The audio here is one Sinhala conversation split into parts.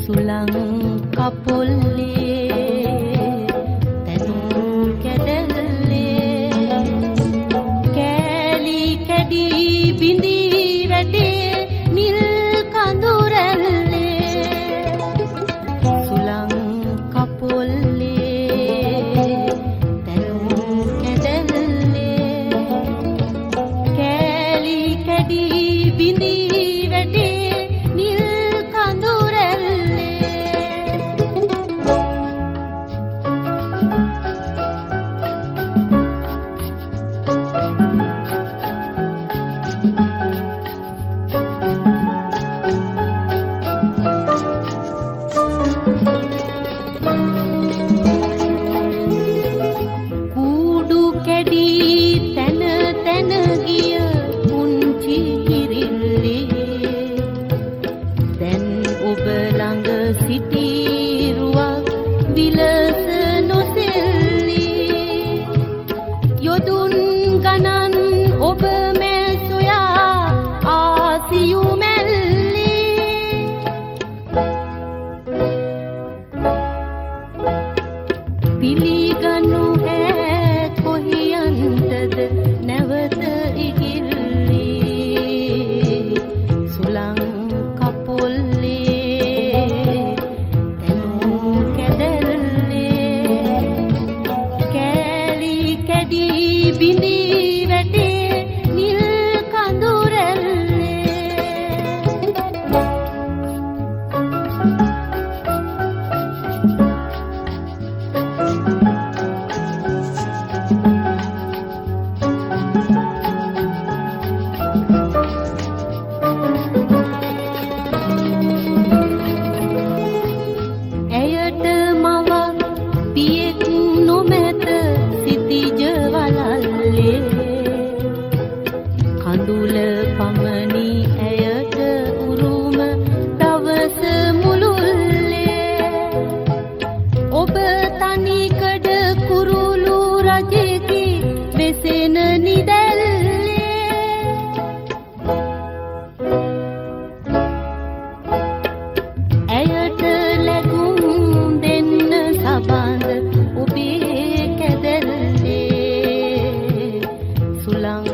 සුළං කපොල්ලේ තැනූ කැදැල්ලේ කෑලි කැඩී බිඳී වැටේ නිල් කඳුරැල්ලේ සුළං කපොල්ලේ තැනූ කැදැල්ලේ කෑලි කැඩී බිඳී වැටේ නිල් කඳුරැල්ලේ. කූඩු කැඩී තැන තැන ගිය පුංචි කිරිල්ලේ දැන් ඔබ ළඟ සිටීරුවක් විලස නොසෙල්ලී යොදුන් ගණන් ඔබ මෑ සොයා ආසියු මැල්ලේ පිළිගනු ඈ කොහියන්ටද නැවත ඉගිල්ලී සුළං කපොල්ලේ තැනූ කැදැල්ලේ කෑලි කැඩී බිඳී වැටේ නිල් කඳුරැල්ලේ. ඇයට මවක් පියෙක් නොමැත සිතිජ වලල්ලේ කඳුල පමණි ඇයට උරුම දවස මුළුල්ලේ ඔබ තනිකඩ කුරුළු රජෙකි වෙසෙන නිදැල්ලේ ඇයට ලැබුම් දෙන්න සබඳ ඔබේ කැදැල්ලේ සුළං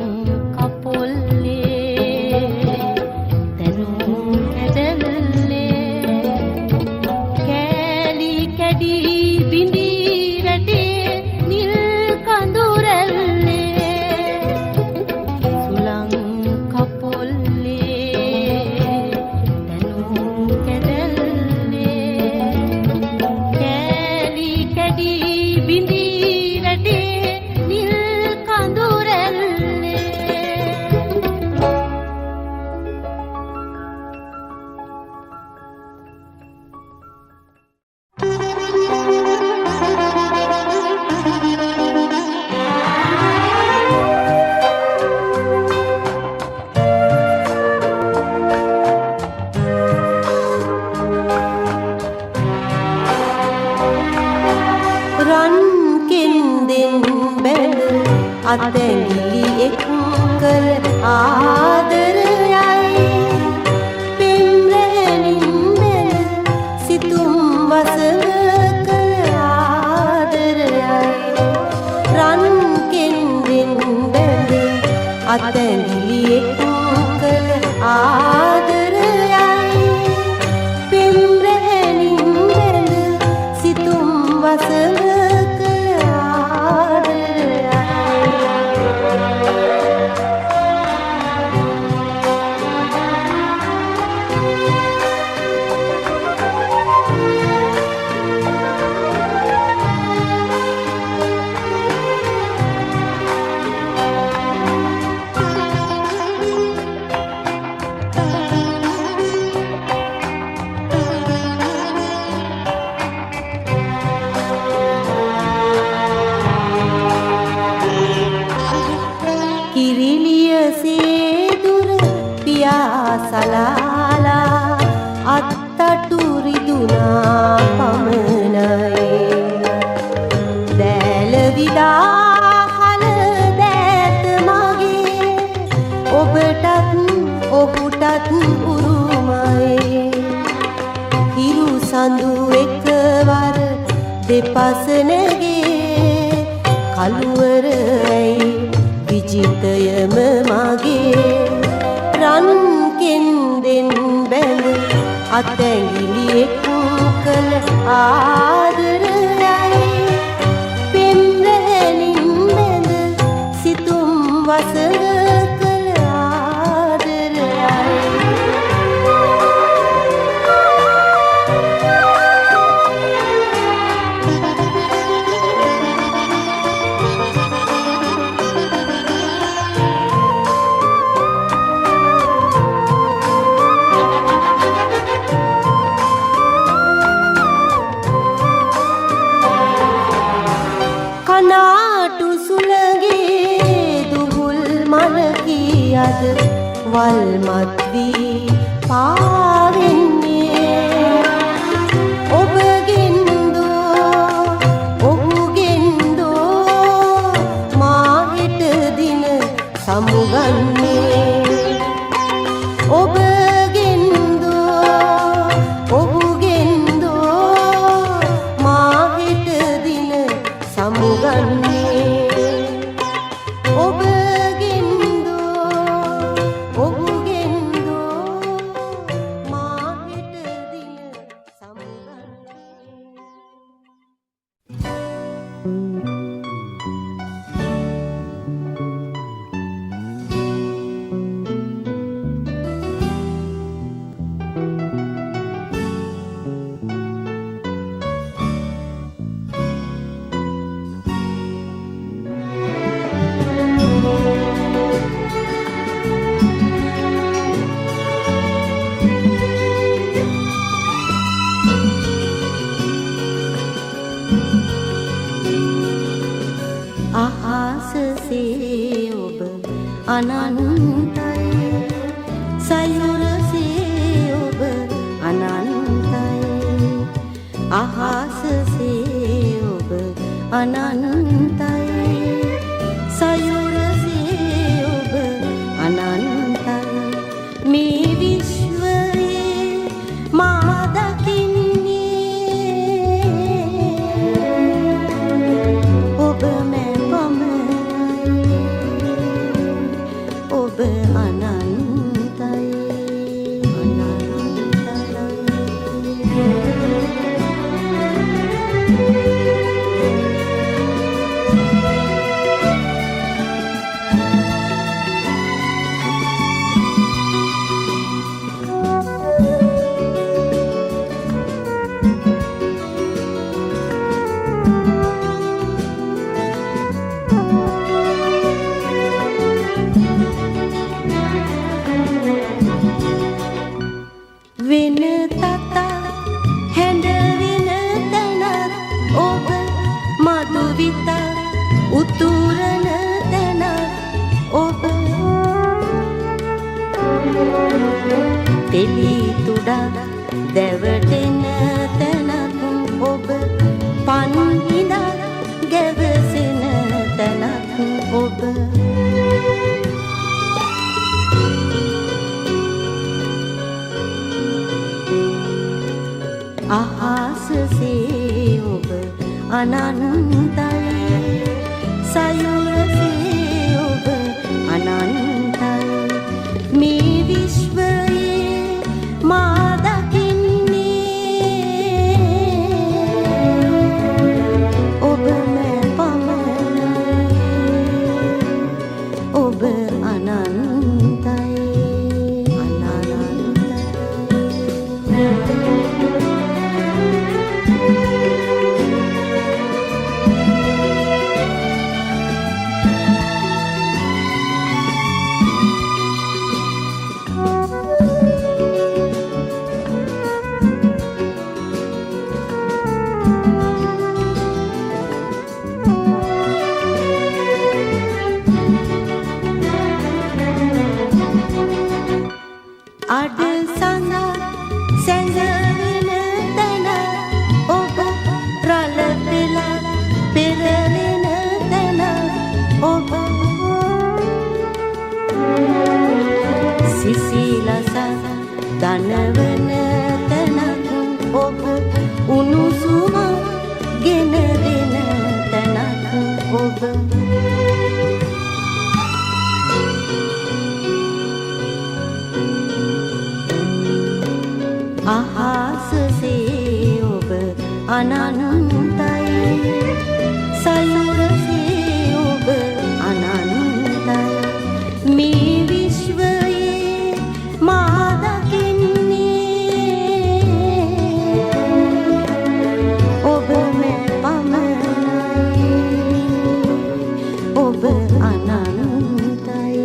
කපොල්ලේ තැනූ කැදැල්ලේ කෑලි කැඩී බිඳී වැටේ නිල් කඳුරැල්ලේ සුළං කපොල්ලේ තැනූ කැදැල්ලේ කෑලි කැඩී බිඳී වැටේ නිල් කඳුරැල්ලේ. රන් කෙන්දෙන් බැඳ අතැඟිලි එක් කළ ආදරයයි පෙම් රැහැනින් බැඳ සිතුම් වසඟ කළ ආදරයයි රන් කෙන්දෙන් බැඳ අතැඟිලි එක් කළ ආදරයයි පෙම් රැහැනින් බැඳ සිතුම් වසඟ කළ ආදරයයි. කිරිලියසේ දුර පියා සලාලා අත්තටු රිදුනා පමණයි දැල විදාහල දෑත මගේ ඔබටත් ඔහුටත් උරුමයි. හිරු සඳු එකවර දෙපස නැගේ කළුවර ඇයි විජිතයම මගේ රන් කෙන්දෙන් බැඳ අතැඟිලි එක් කළ ආදරයයි පෙම් රැහැනින් බැඳ සිතුම් වසඟ කළ ආදරයයි. කනාටු සුළඟේ දුහුල් මලකී අද වල්මත් වී පාවෙන්නේ ඔබගෙන් දෝ ඔහුගෙන් දෝ මා හෙට දින සමුගන්නේ ඔබගෙන් දෝ ඔහුගෙන් දෝ මා හෙට දින සමුගන්නේ ඔබගෙන් දෝ ඔහුගෙන් දෝ මා හෙට දින සමුගන්නේ. අහසසේ ඔබ අනන්තයි සයුරසේ ඔබ අනන්තයි අහසසේ ඔබ අනන්තයි සයුරසේ ඔබ අනන්තයි මේ විශ්වයේ මා දකින්නේ ඔබ මෑ පමණයි ඔබ අනන්තයි අනන්තයි. වෙන තතා හැඬ වෙන තැනක් ඔබ මధు විත උතුරන තැනක් ඔබ තෙලි තුඩක් දැවටෙන තැනක් ඔබ පන් හිඳක් ගැවසෙන තැනක් ඔබ අහසසේ ඔබ අනන්තයි සයුරසේ ඔබ අනන්තයි මේ විශ්වයේ මා දකින්නේ ඔබ මෑ පමණයි ඔබ අනන්තයි අනන්තයි. අඩ සඳ සැඟවෙන තැන ඔබ රළ පෙළ පෙරලෙන තැන ඔබ සිසිලස දනවන තැනක් ඔබ උණුසුම ගෙන දෙන තැනක් ඔබ. අහසසේ ඔබ අනන්තයි, සයුරසේ ඔබ අනන්තයි. මේ විශ්වයේ මා දකින්නේ ඔබම පමණයි, ඔබ අනන්තයි.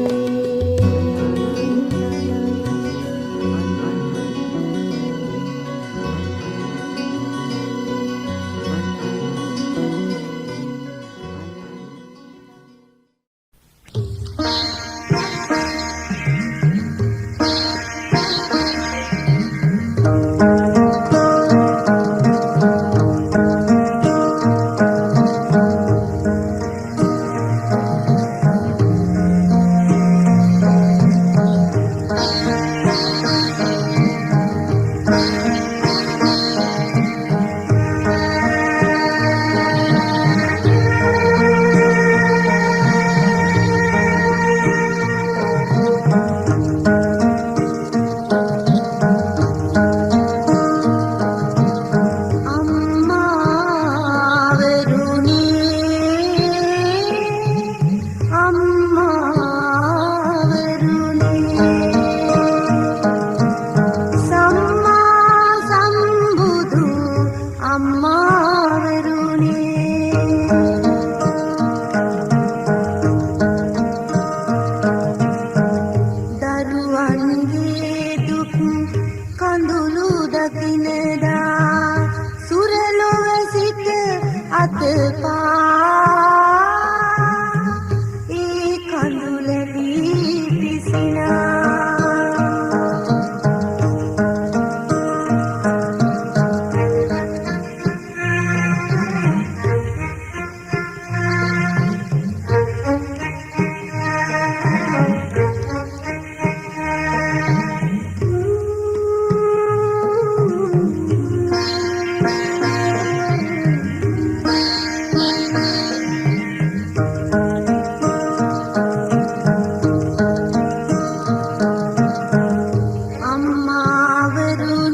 අම්මාවරුනේ.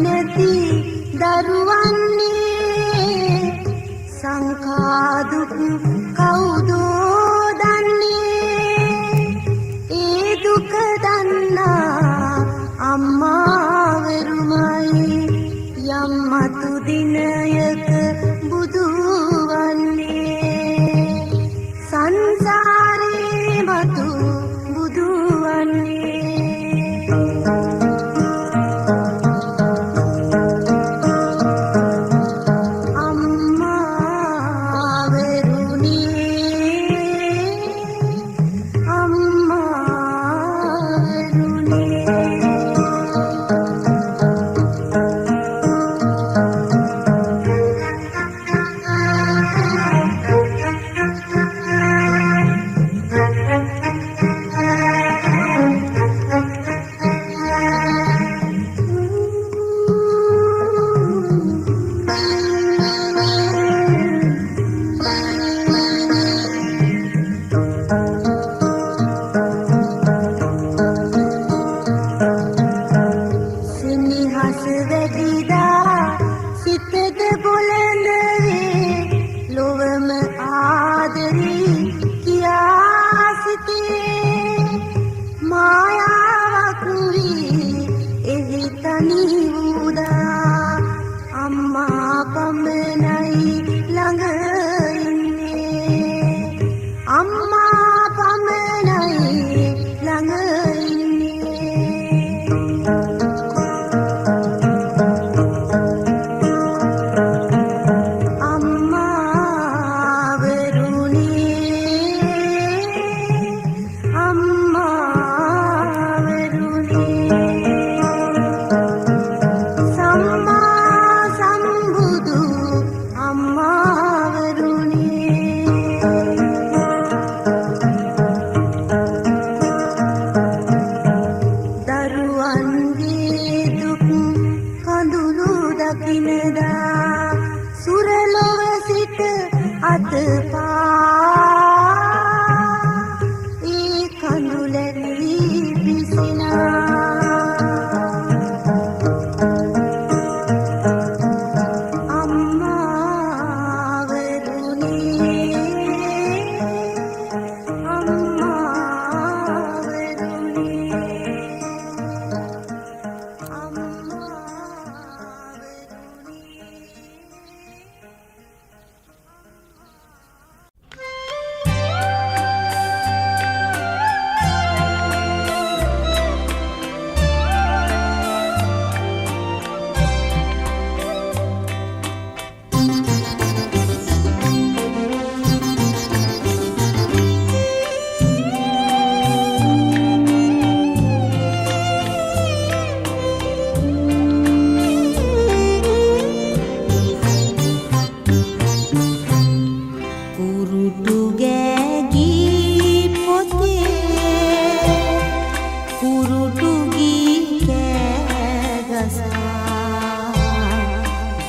කුරුටු ගී කෑ ගසා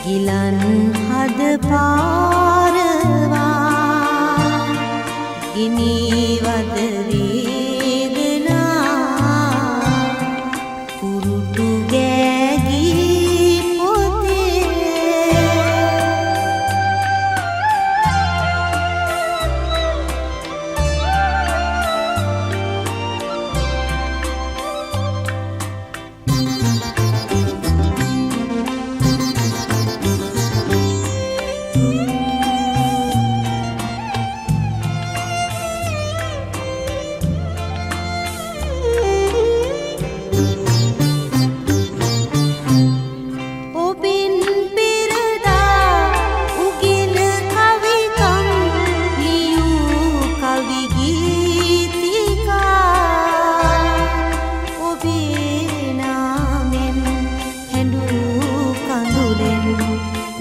ගිලන් හද පාරවා ගිනි වද වේදනා කුරුටු ගෑගී පොතේ. ඔබෙන් පෙරදා උගෙන කවිකම් ලියූ කවි ගීතිකා ඔබේ නාමෙන් හැඬූ කඳුලෙන්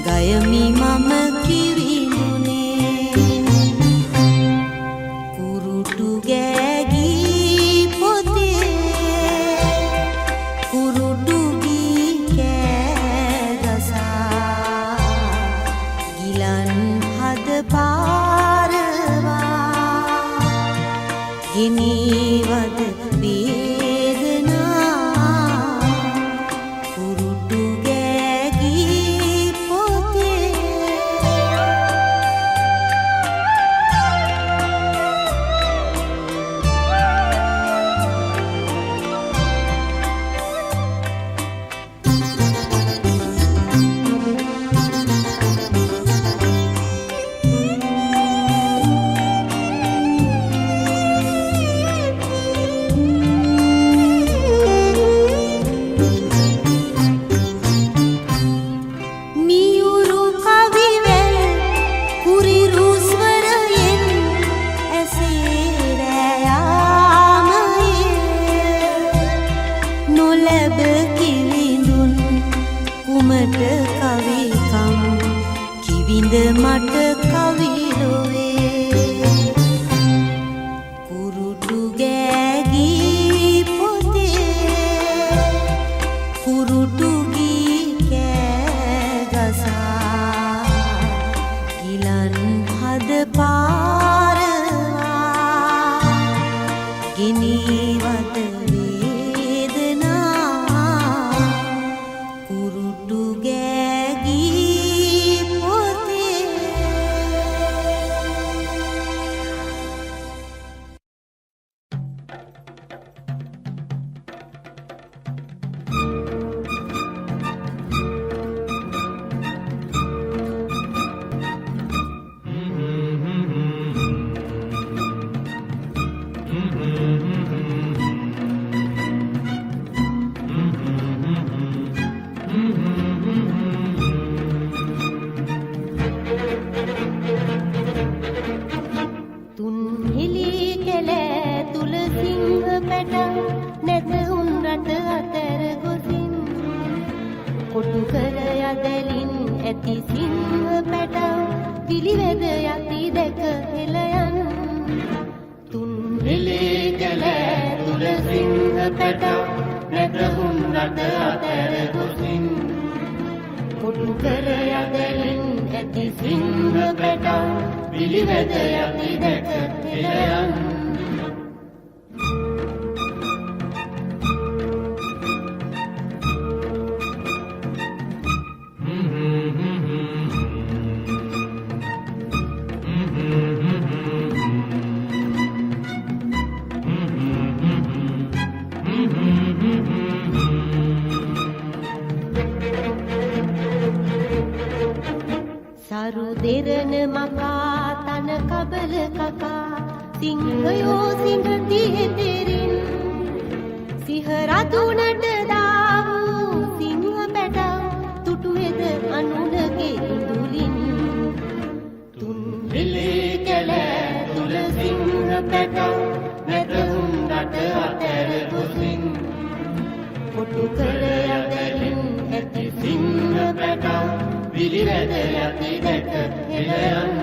ගයමි මම කිවිඳුනේ. කුරුටු ගෑගී පොතේ කුරුටු ගී කෑ ගසා ගිලන් හද පාරවා ගිනි වද වේදනා කුරුටු ගෑගී පොතේ. මියුරු කවිවැල් කුරිරු ස්වරයෙන් ඇසේ රෑයාමයේ නොලැබ කිවිඳුන් කුමට කවිකම් කිවිඳ මට කවි ලොවේ. කුරුටු ගෑගී පොතේ කුරුටු ගී කෑ ගසා ගිලන් හද පාරවා ගිනි වද වේදනා කුරුටු ගෑගී පොතේ. තුන්හෙලි කැලෑ තුල සිංහ පැටව් නැත උන් රට අතර ගොසින් කොටු කර යදලින් ඇති සිංහ පැටව් පිළිවැද යති දැක හෙළයන්. තුන්හෙලි කැලෑ තුල සිංහ පැටව් නැත උන් රට අතර ගොසින් කොටු කර යදලින් ඇති සිංහ පැටව් පිළිවැද යති දැක හෙළයන්. සරු දෙරණ මකා තන කබල කකා සිංහයෝ සිඟති හෙතෙරින් සිහ රතුනට දාවූ සිංහ පැටව් තුටුවේද අනුනගේ ඉඳුලින්. තුන් හෙළේ කැලෑ තුල සිංහ පැටව් නැතහුන් රට අතර ගොසින් කොටු කර යදලින් ඇති සිංහ පැටව් පිළිවැද යති දැක හෙළයන්.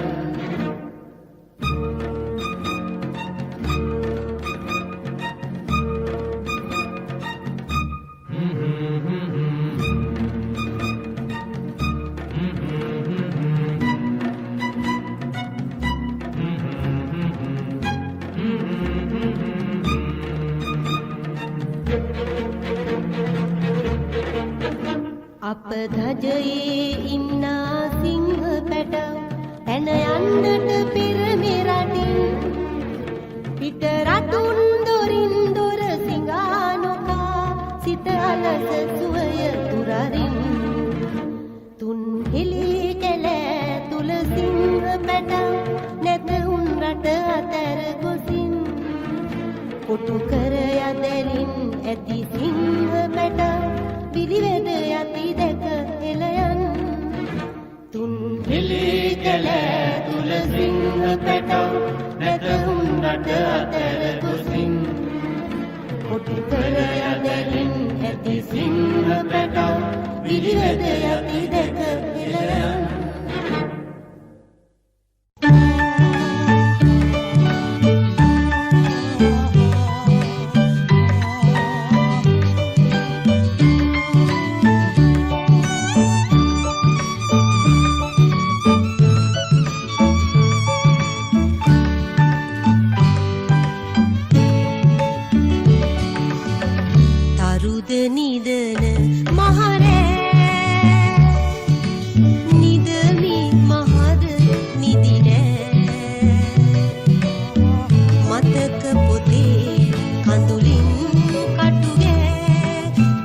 අප ධජයේ ඉන්නා සිංහ පැටව් පැන යන්නට පෙර මේ රටින්. පිට රටුන් දොරින් දොර සිඟා නොකා සිත අලස සුවය තුරරින්. තුන් හෙළි කැලෑ තුල සිංහ පැටව් නැත උන් රට අතර ගොසින්. කොටු කර යදැරින් ඇති සිංහ පැටව් පිළිවෙද යති දැක එළයන්. තුන් හෙළි කැලෑ තුල සිංහ පැටව් නැත උන් රට අතර ගොසින්. කොටු කර යදැරින් ඇති සිංහ පැටව් පිළිවෙද යති දැක එළයන්. තරුද නිදන මහරෑ නිදමි මහද නිදි නෑ. මතක පොතේ කඳුලින් කටු ගෑ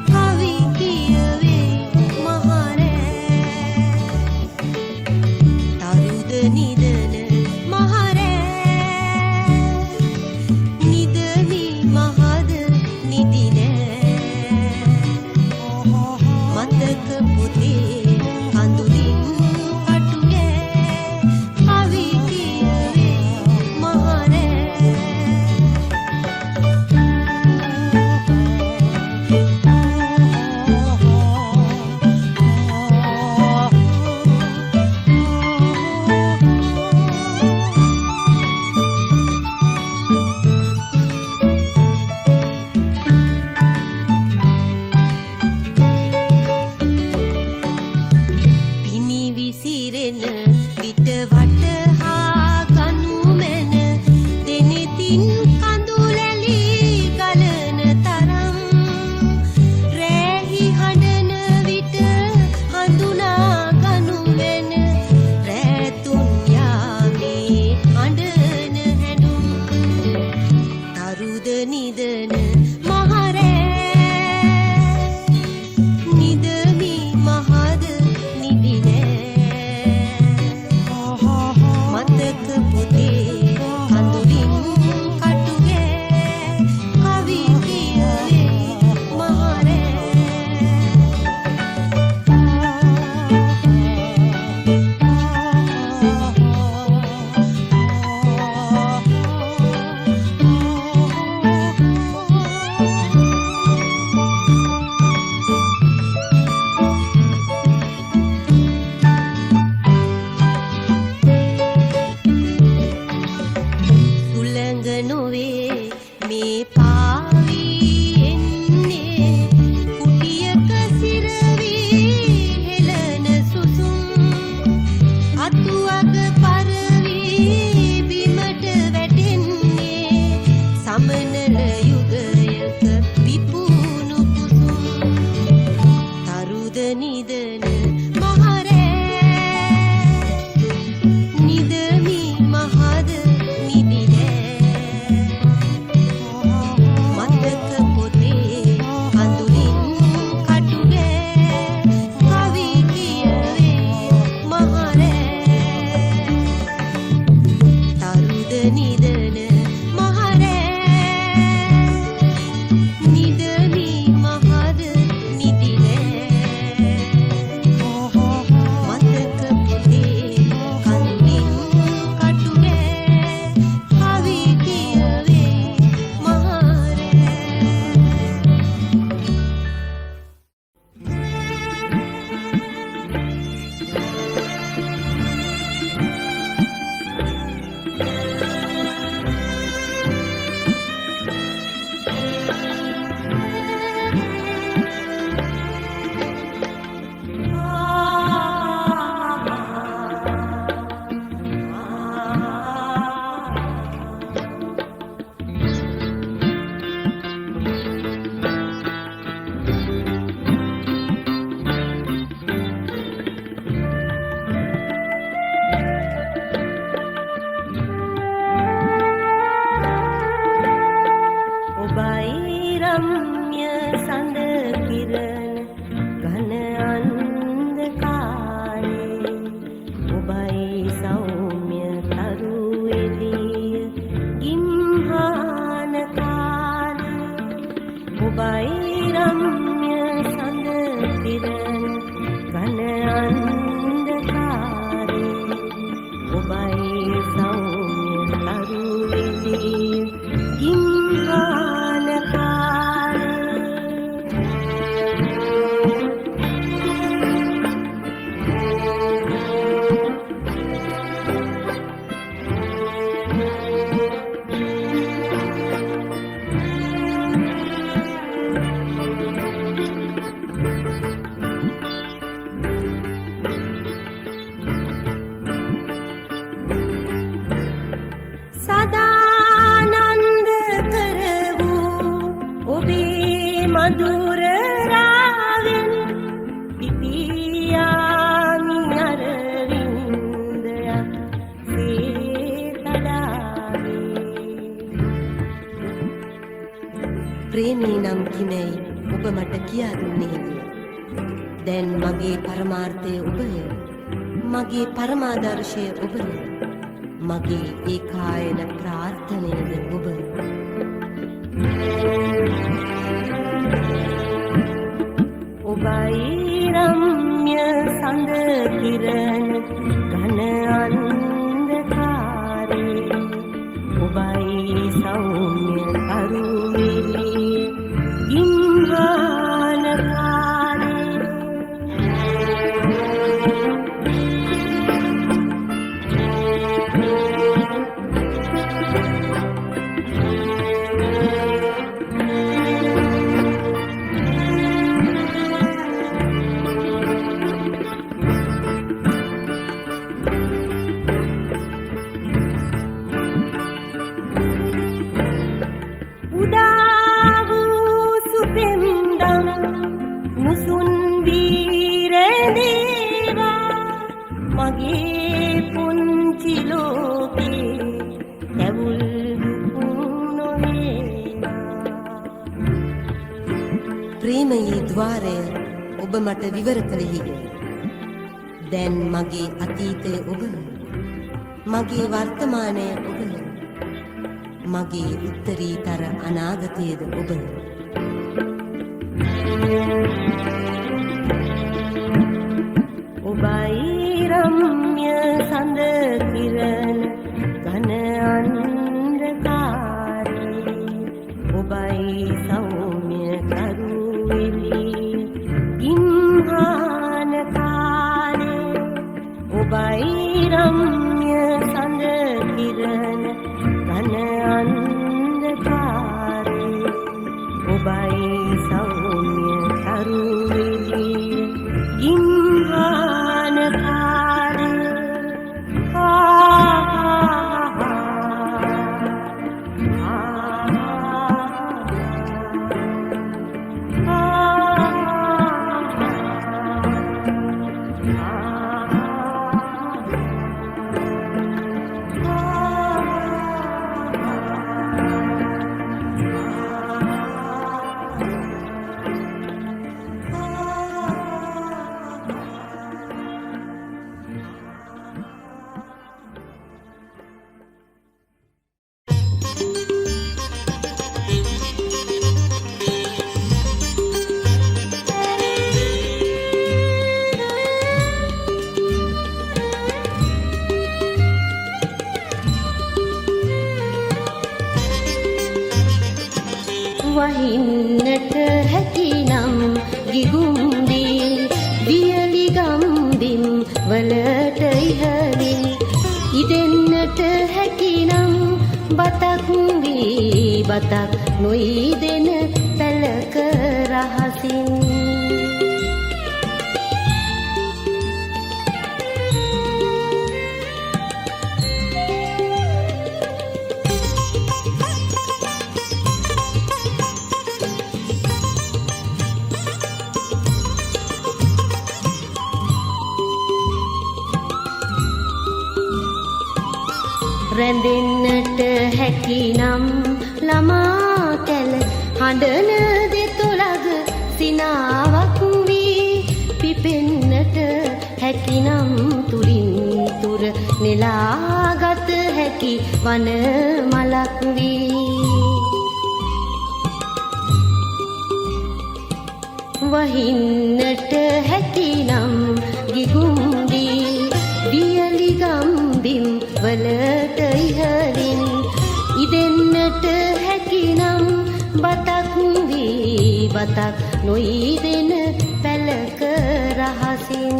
කවි කියවේ මහරෑ. තරුද නිදන මහරෑ නිදමි මහද නිදි නෑ. ඔබයි රම්‍ය සඳ කිරණ ඝන අන්ධකාරේ. ඔබයි සෞම්‍ය තරු එළිය ගිම්හාන කාලේ. සදානන්ද කර වූ ඔබේ මధుර රාවෙන් පිපියාමි අරවින්දයක් සේතලාවේ. ප්‍රේමී නම් කිමැයි ඔබ මට කියා දුන්නේය. දැන් මගේ පරමාර්ථය ඔබය. මගේ පරමාදර්ශය ඔබය. මගේ ඒකායන ප්‍රාර්ථනයද ඔබය. ඔබයි රම්‍ය සඳ කිරණ ඝන අන්ධකාරේ. ඔබයි සෞම්‍ය තරු එළිය ගිම්හාන කාලේ. උදා වූ සුපෙම්දම් මුසුන් වී රැඳේවා මගේ පුංචි ලෝකේ තැවුල් නොවේවා. ප්‍රේමයේ ద్వාරය ඔබ මට විවර කළෙහිය. දැන් මගේ අතීතය ඔබ, මගේ වර්තමානය ඔබ, මගේ උත්තරීතර අනාගතයද ඔබ. ඔබයි රම්‍ය සඳ කිරණ ඝන අන්ධකාරේ. ඔබයි සෞම්‍ය තරු එළිය ගිම්හාන කාලේ. ඔබයි රම්‍ය සඳ කිරණ ඝන අන්ධකාරේ. ඔබයි සෞම්‍ය තරු එළිය ගිම්හාන කාලේ. ආ ආ වහින්නට හැකිනම් ගිගුම් දී වියලි ගම් බිම් වලට ඉහළින් ඉදෙන්නට හැකිනම් බතක් වී බතක් නොයිදෙන පැලක රහසින්. රැඳෙන්නට හැකිනම් ළමා කැල හඬන දෙතොලග සිනාවක් වී පිපෙන්නට හැකිනම් තුරින් තුර නෙලාගත හැකි වන මලක් වී. වහින්නට හැකිනම් ගිගුම් දී වියලි ගම් බිම් වලට ඉහළින් ඉදෙන්නට හැකිනම් බතක් වී බතක් නොයිදෙන පැලක රහසින්.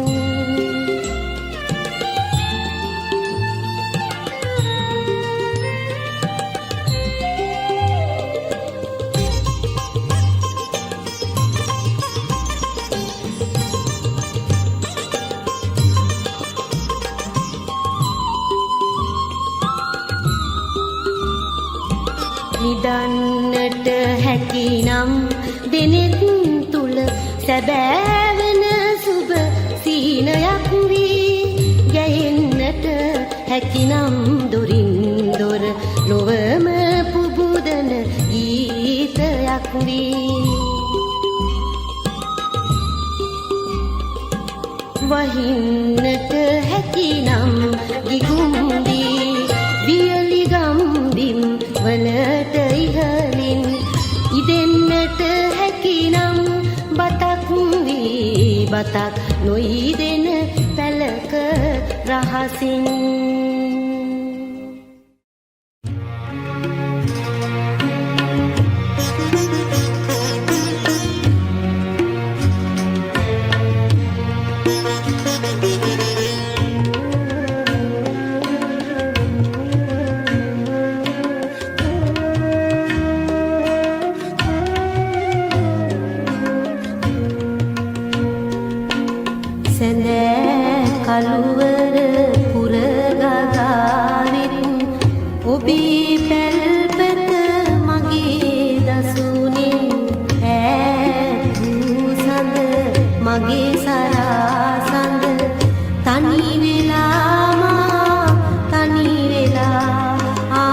නිදන්නට හැකිනම් දෙනෙත් තුල සැබෑවන සුබ සීනයක් වී ගැයෙන්නට හැකිනම් දොරින් දොර ලොවම පුබුදන ගීතයක් වී. වහින්නට හැකිනම් ගිගුම් දී වියලි ගම් බිම් වලට ඉහළින් ඉදෙන්නට හැකිනම් බතක් වී බතක් නොයිදෙන පැලක රහසින්. සැඳෑ කළුවර පුරගගාවිත් ඔබේ පැල්පත මගේ දසුනින් ඈත් වූ සඳ මගේ සරාසඳ තනි වෙලා මා තනි වෙලා ආ.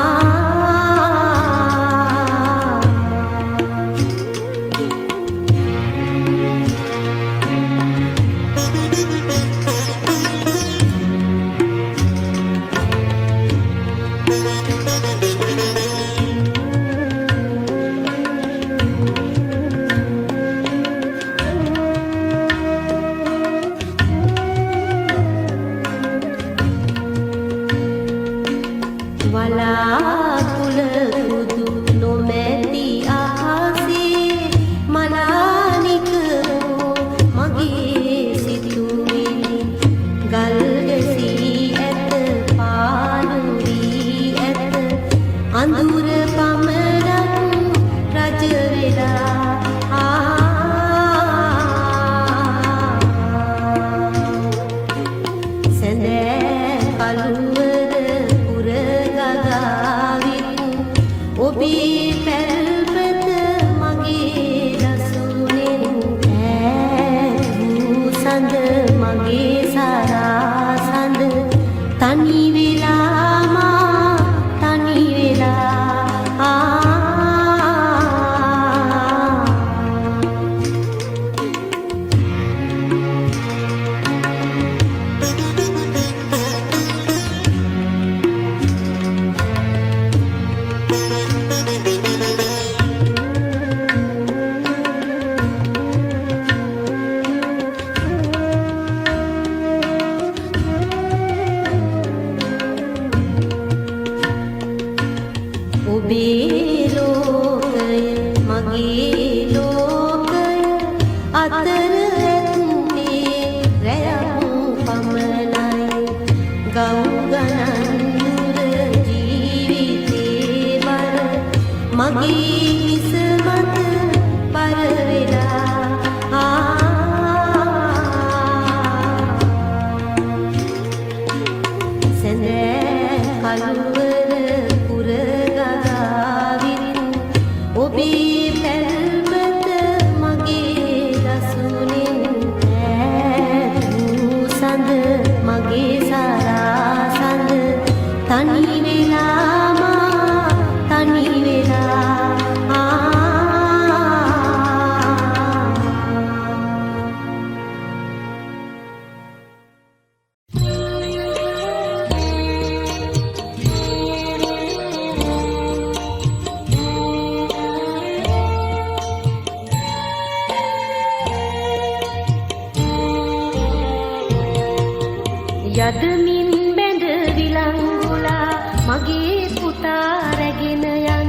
යදමින් බැඳ විලංගුලා මගේ පුතා රැගෙන යන්.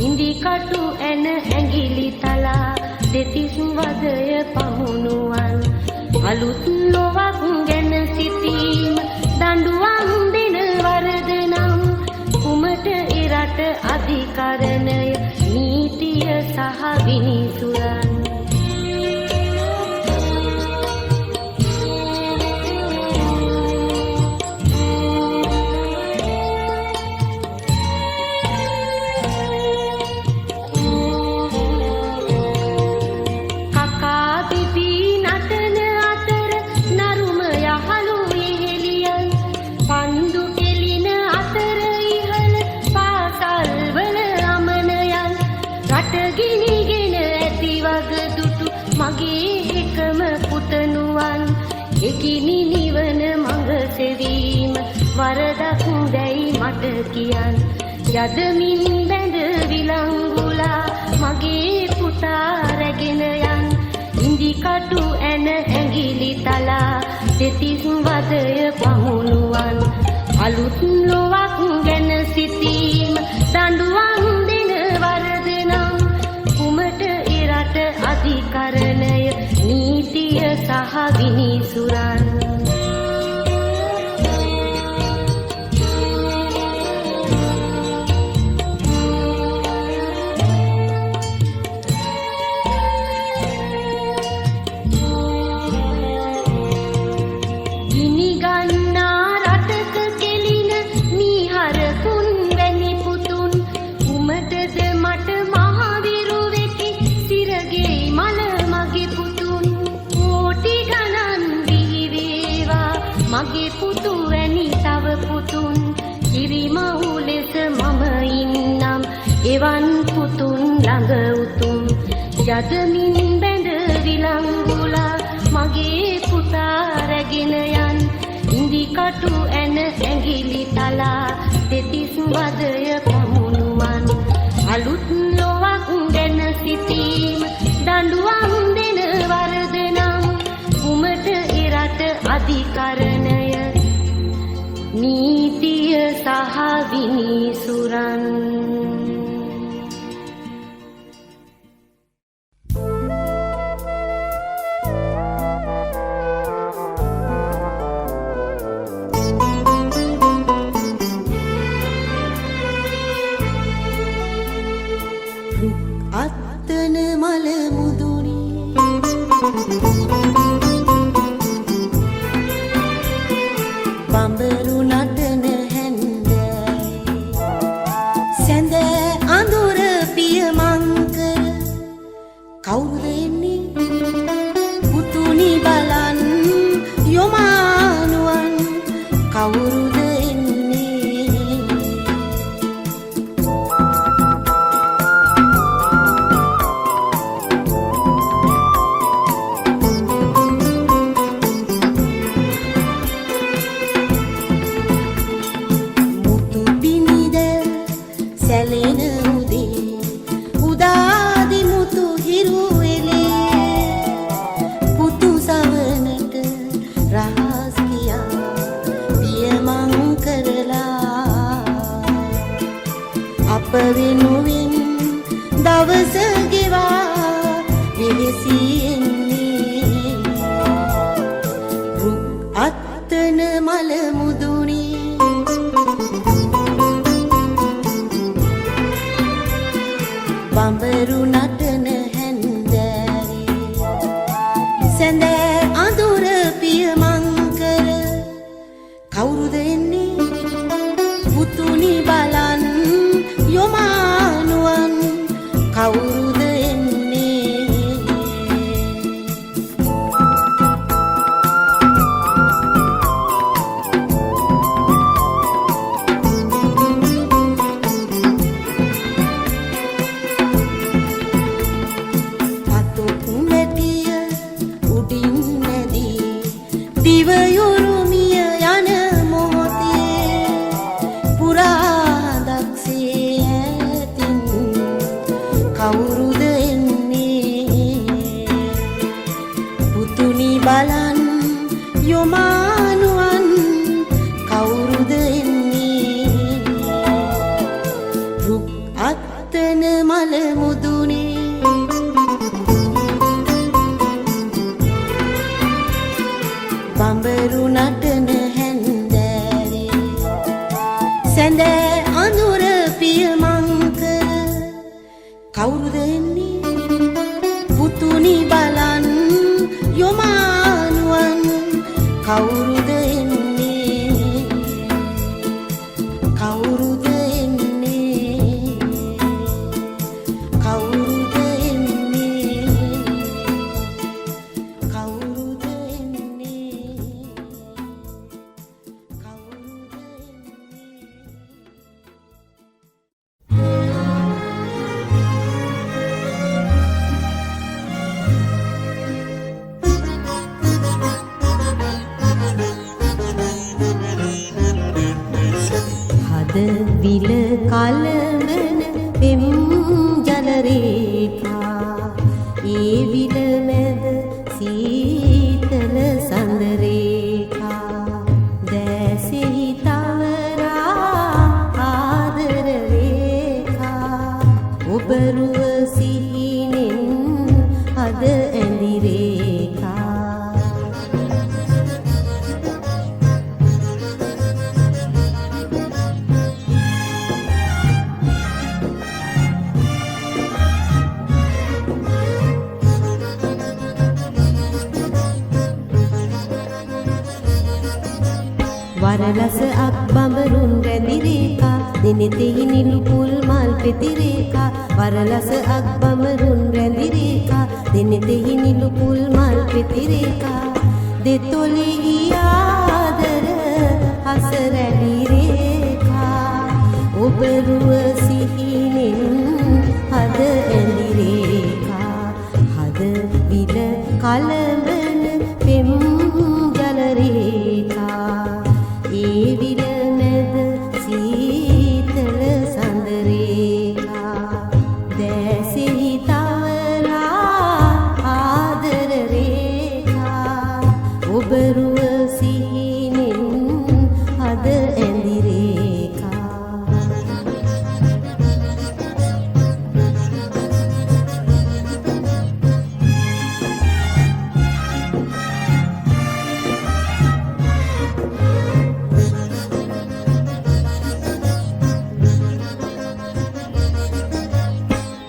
ඉඳි කටු ඇන ඇඟිලි තලා දෙතිස් වදය පමුණුවන්. අලුත් ලොවක් ගැන සිතීම දඬුවම් දෙන වරද නම් කුමට එරට අධිකරණය නීතිය සහ විනිසුරන්. කකා බිබී නටන අතර නරුම යහළු යෙහෙලියන්. පන්දු කෙලින අතර ඉහළ පාසල් වල අමනයන්. රට ගිනිගෙන ඇති වග දුටු මගේ එකම පුතණුවන්. එගිනි නිවන මඟ සෙවීම වරදක් දැයි මට කියන්. යදමින් බැඳ විලංගුලා මගේ පුතා රැගෙන යන්. ඉඳි කටු ඇන ඇඟිලි තලා දෙතිස් වදය පමුණුවන්. අලුත් ලොවක් ගැන සිතීම දඬුවම් දෙන වරද නම් කුමට එරට අධිකරණය නීතිය සහ විනිසුරන්. ගිනි ගන්නා රටක කෙලින මීහරකුන් වැනි පුතුන්. කුමටද මට මහවිරුවෙකි සිරගේ මල මගේ පුතුන්. කෝටි ගණන් බිහි වේවා මගේ පුතු වැනි තව පුතුන්. කිරිමව් ලෙස මම ඉන්නම් එවන් පුතුන් ළඟ උතුම්. යදමින් බැඳ විලංගුලා මගේ පුතා රැගෙන යන්. ඉඳි කටු ඇන ඇඟිලි තලා දෙතිස් වදය පමුණුවන්. අලුත් ලොවක් ගැන සිතීම දඬුවම් දෙන වරද නම් කුමට එරට අධිකරණය නීතිය සහ විනිසුරන්. රුක් අත්තන මල මුදුනේ බඹරු නටන හැන්දෑවේ සැඳෑ අඳුර පියමං කර කවුරුද එන්නේ පුතුනි බලන් යොමානුවන් කවුරුද එන්නේ. මුතු පිනිදැල් සැලෙන උදේ උදාදි මුතු හිරු එලේ පුතු සවනට රහස් කියා පියමං කරලා අප වෙනුවෙන් දවස ගෙවා වෙහෙසී එන්නේ. රුක් අත්තන මල මුදුනේ බඹරු නටන හැන්දෑවේ සැඳෑ අඳුර පියමං කර කවුරුද එන්නේ පුතුනි බලන් යොමානුවන් කවුරුද එන්නේ. යොමානුවන්. කවුරුද එන්නේ? කවුරුද එන්නේ? කවුරුද එන්නේ? කවුරුද එන්නේ? කවුරුද එන්නේ? හද විල කලඹන පෙම් ජල රේඛා, ඒ විල මැද සීතල සඳ රේඛා, දැසෙහි තවරා ආදර රේඛා, ඔබ රුව සිහිනෙන් හද ඇඳි රේඛා. වරලස අක් බඹරුන් රැඳි රේඛා, දෙනෙතෙහි නිලු පුල් මල් පෙති රේඛා. වරලස අක් බඹරුන් රැඳි රේඛා, දෙනෙතෙහි නිලු පුල් මල් පෙති රේඛා, දෙතොලෙහි ආදර හස රැලි රේඛා, ඔබ රුව සිහිනෙන් හද ඇඳි රේඛා. හද විල කලඹන පෙම් ජල රේඛා, ඒ විල මැද සීතල සඳ රේඛා, දැසෙහි තවරා ආදර රේඛා, ඔබ රුව සිහිනෙන් හද ඇඳි රේඛා.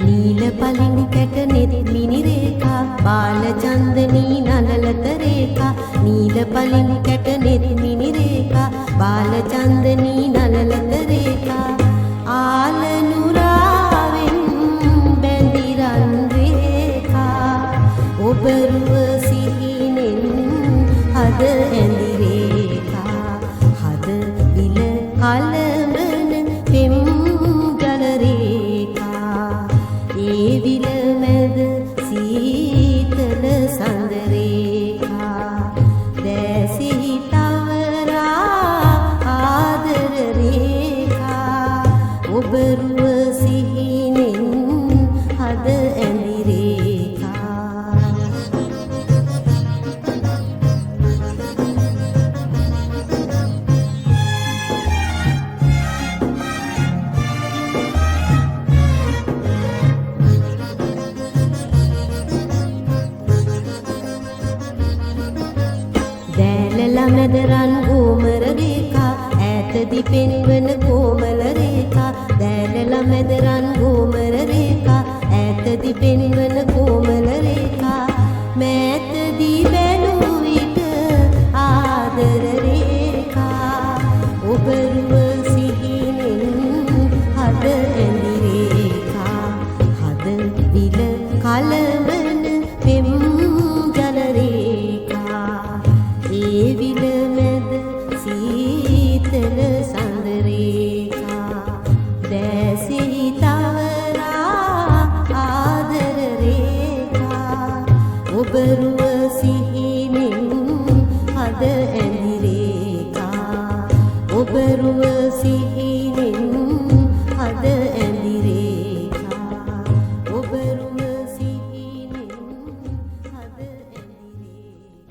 නීල පලිඟු කැට නෙත් මිනි රේඛා, බාල චන්දනී නලලත රේඛා. නීල පලිඟු කැට නෙත් මිනි රේඛා, බාල චන්දනී නලලත රේඛා, ආල නුරාවෙන් බැඳිරන් රේඛා, ඔබ රුව සිහිනෙන් හද ඇඳි රේඛා. හද විල කලඹන පෙම් ජල රේඛා, ඒ විල මැද සීතල සඳ රේඛා, දැසෙහි තවරා ආදර රේඛා, ඔබ රුව සිහිනෙන් හද ඇඳි රේඛා. දෑලලා මැද රන් ගෝමර රේඛා, ඈතදි පෙන්වන කොමල රේඛා. දෑලලා මැද රන් ගෝමර රේඛා, ඈතදි පෙන්වන කොමල රේඛා, මෑතදි බැලූ විට ආදර රේඛා, ඔබ රුව සිහිනෙන් හද ඇඳි රේඛා. හද විල කලඹන පෙම් ජල රේඛා, ඒ විල මැද සීතල සඳ රේඛා, දැසෙහි තවරා ආදර රේඛා, ඔබ රුව සිහිනෙන් හද ඇඳි රේඛා. ඔබ රුව සිහිනෙන් හද ඇඳි රේඛා. ඔබ රුව සිහිනෙන් හද ඇඳි රේඛා.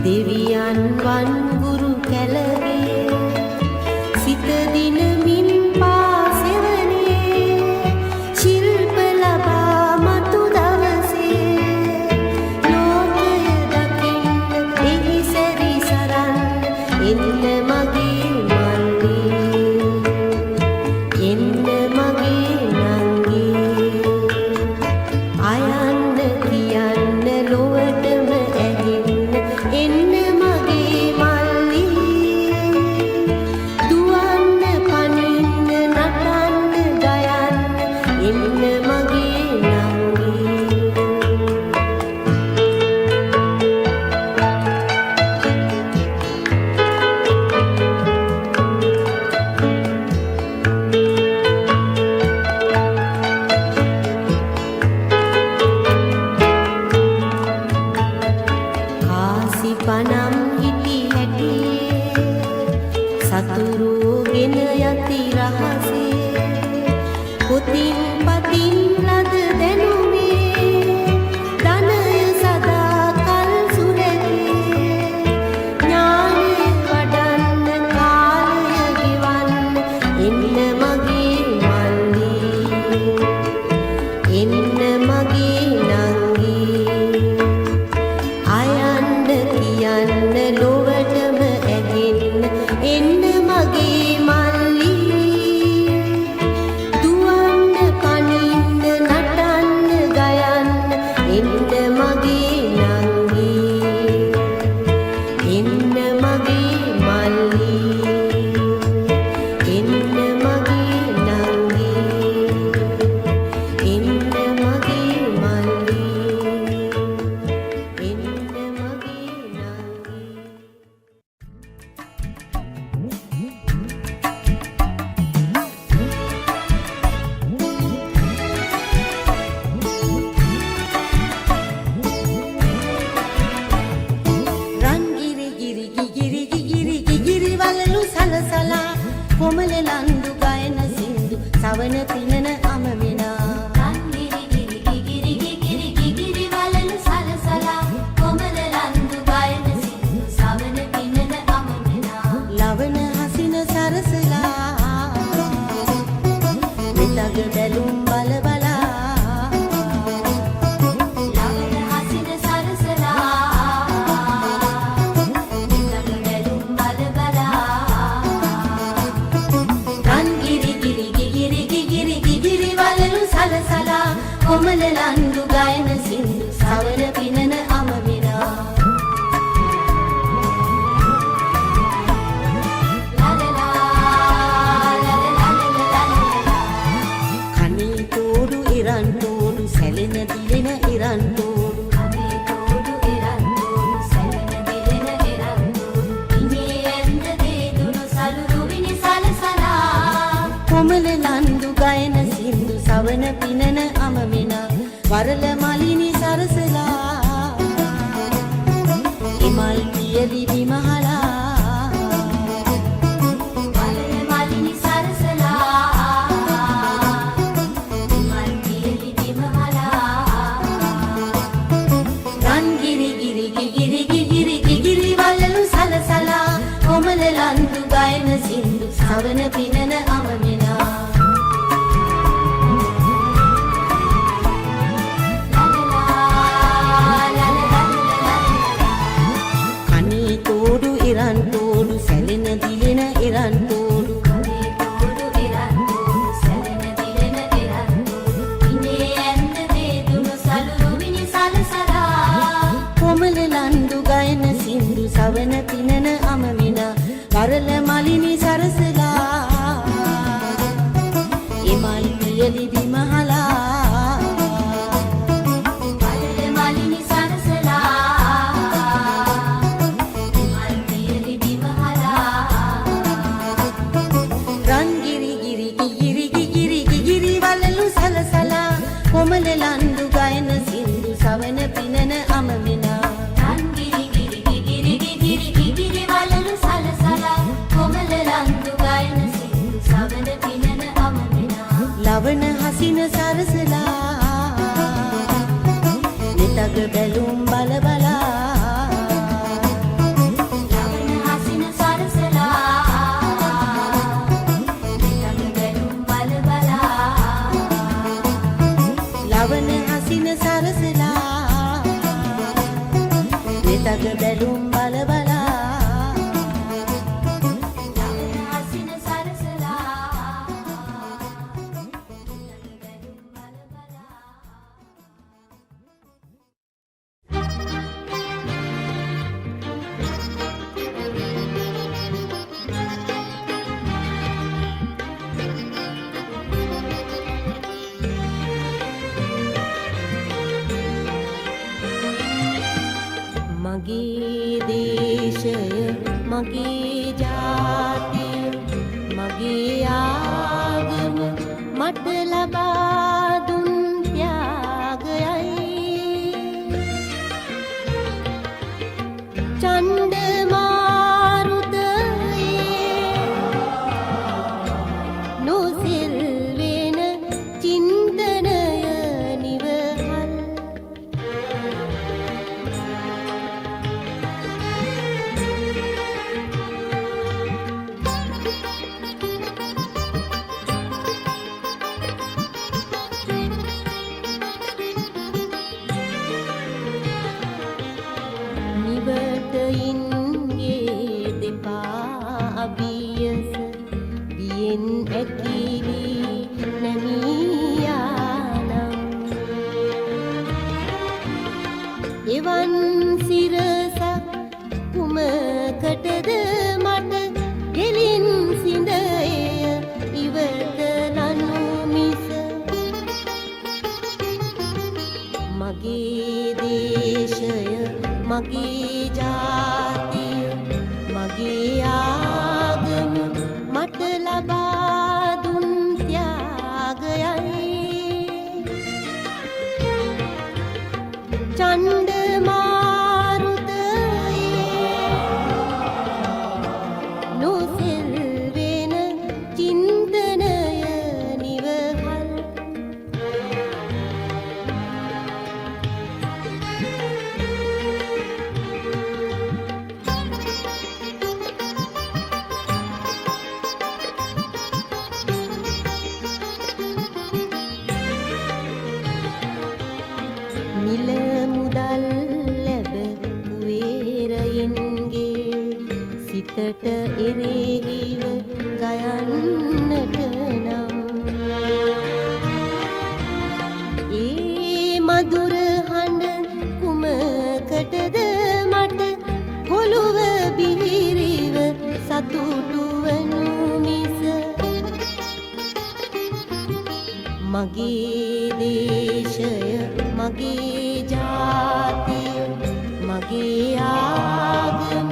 දෙවියන් වන් ගුරු කැලගේ සිත දිනමින් පාසෙවනේ ශිල්ප ලබා මතු දවසේ ලෝකය දකින්න එහි සැරිසරන්න එන්න මගේ මල්ලි එන්න මගේ නංගි අයන්න කියන්න ලොවටම ඇහෙන්න එන්න මගේ මල්ලි දුවන්න පනින්න නටන්න ගයන්න එන්න මගේ නංගි. කාසි පනම් හිටි හැටියේ සතුරුගෙන යති රහසේ පොතින් පතින් ලද දැනුමේ ධනය සදා කල් සුරැකේ ඥානය වඩන්න කාලය ගෙවන්න එන්න මගේ මල්ලි එන්න මගේ නංගි අයන්න කියන්න ලොවටම ඇහෙන්න එන්න මගේ මල්ලි දුවන්න පනින්න නටන්න ගයන්න එන්න මගේ නංගි එන්න මගේ මල්ලි එන්න මගේ නංගි එන්න මගේ මල්ලි එන්න මගේ නංගි. රන් ගිරි ගිරි ගිගිරි ගිගිරි ගිගිරි වලලු සලසලා කොමල ලන්දු ගයන සින්දු සවන පිනන අම වෙනා. රන්ගිරි ගිරි ගිගිරි ගිගිරි ගිගිරි වලලු සලසලා කොමල ලන්දු ගයන සින්දු සවන පිනන අම මෙනා. ලවන හසින සරසලා මෙතග බැලුම් බල බලා. ලවන හසින සරසලා මෙතග බැලුම් බල බලා. රන් ගිරි ගිරි ගිගිරි ගිගිරි ගිගිරි වලලු සලසලා කොමල ලන්දු ගයන සින්දු සවන පිනන අම වෙනා. ලලලා ලලලා. කනේ තෝඩු ඉරන් තෝඩු සැලෙන දිලෙන ඉරන් තෝඩු. කනේ තෝඩු එරන් තෝඩු සැලෙන දිලෙන එරන් තෝඩු ඉනේ ඇන්ද දේ දුනු සලු දුවිනි සලසලා. කොමල ලන්දු ගයන සින්දු සවන පිනන අම වෙනා වරල මලිනි සරසලා එමල් පියලි බිමහලා. වලල මලිනි සරසලා මල් පියලි බිමහලා. රන් ගිරි ගිරි ගිගිරි ගිගිරි ගිගිරි වලලු සලසලා කොමල ලන්දු ගයන සින්දු සවන පිනන අම වෙනා. ලලලා ලලලා. කනේ තෝඩු ඉරන් තෝඩු සැලෙන දිලෙන ඉරන් තෝඩු. කනේ තෝඩු එරන් තෝඩු සැලෙන දිලෙන එරන් තෝඩු ඉනේ ඇන්ද දේ දුනු සලු රුවිනි සලසලා. කොමල ලන්දු ගයන සින්දු සවන පිනන අම වෙනා වරල මලිනි සරසලා එමල් පියලි බිමහලා. වලල මලිනි සරසලා මල් පියලි බිමහලා. රන් ගිරි ගිරි ගිගිරි ගිගිරි ගිගිරි වලලු සලසලා කොමල ලන්දු ගයන සින්දු සවන පිනන අම වෙනා. රන් ගිරි ගිරි ගිගිරි ගිගිරි ගිගිරි වලලු සලසලා කොමල ලන්දු ගයන සින්දු සවන පිනන අම මෙනා. ලවන හසින සරසලා මෙතග බැලුම් බල බලා. දේශය, මගේ ජාතිය, මගේ ආගම මට ලබා දුන් ත්‍යාගයයි. චණ්ඩ මාරුතයේ නොසෙල් වෙන චින්තනය නිවහල්. නිවටයින්ගේ දෙපා අභියස බියෙන් ඇකිලි නැමියානම්, එවන් සිරසක් කුමකටද මට ගෙලින් සිඳ එය ඉවත ලනු මිස. මගේ දේශය, මගේ ජාතිය, මගේ ආගම මට ලබා දුන් ත්‍යාගයයි. චණ්ඩ මාරුතයේ නොසෙල් වෙන චින්තනය නිවහල්. මිල මුදල් ලැබ කුවේරයින්ගේ සිතට එරෙහිව ගයන්නට නම්, ඒ මధుර හඬ කුමකටද මට පොළොව බිහිරිව සතුටු වනු මිස. මගේ දේශය, මගේ ජාතිය, මගේ ආගම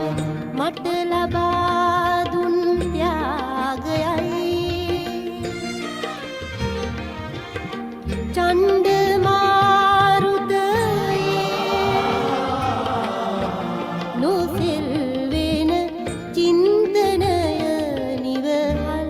මට ලබා දුන් ත්‍යාගයයි. චණ්ඩ මාරුතයේ නොසෙල් වෙන චින්තනය නිවහල්.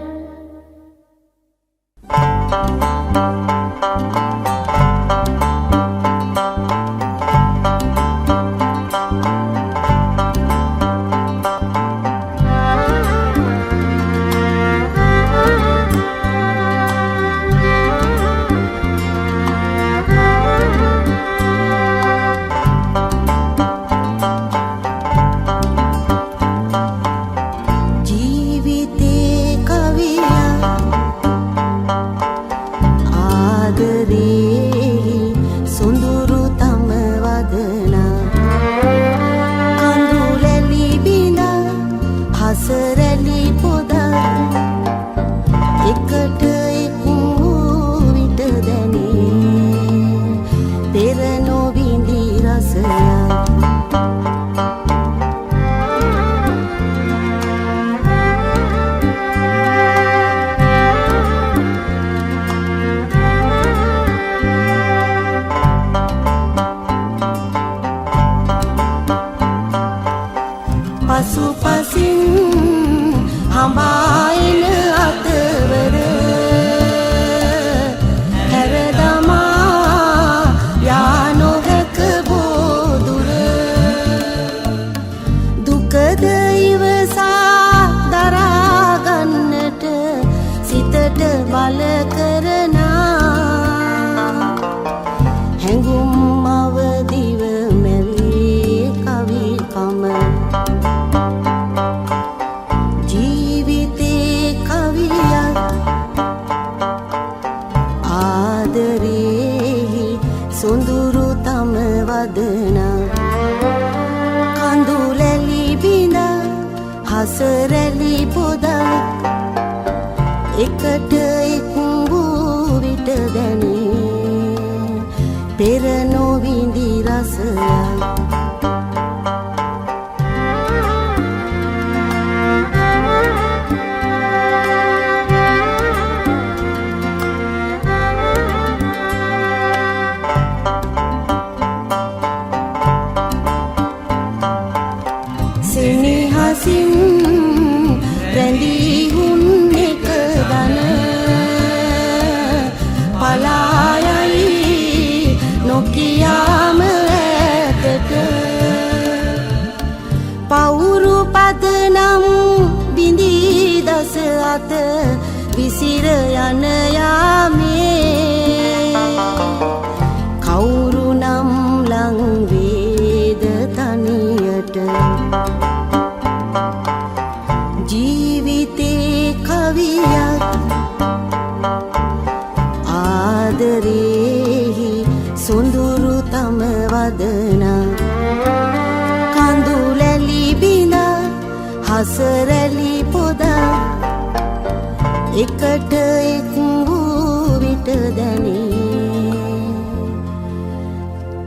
ජීවිතේ කවියා ආදරේ සොඳුරු තම වදනා, කඳුලැලි බිඳා හසරැලි පොදා එකට එක් වූ විට දැනේ පෙර නොවිඳි රසයක්. පසුපසින් හඹා එන අතවර හැරදමා යා නොහැක බෝදුර, දුකද ඉවසා දරා ගන්නට සිතට බල කරනා හැඟුම් අවදිව මැවේ කවිකම. ජීවිතේ කවියක් ආදරේහි සොඳුරු තම වදනා, කඳුලැලි බිඳා හසරැලි පොදක් එකට එක් වූ විට දැනේ පෙර නොවිඳි රසයක්. සෙනෙහසින් රැඳී හුන් එක දන පලා යයි නොකියාම ඈතට. පවුරු පදනම් බිඳී දස අත විසිර යන යාමේ කවුරු නම් ලං වේද තනියට. ජීවිතේ කවියක් ආදරේහි සොඳුරු තම වදනා කඳුලැලි බිඳ හසරැලි පොදා එකට එක් වූ විට දැනේ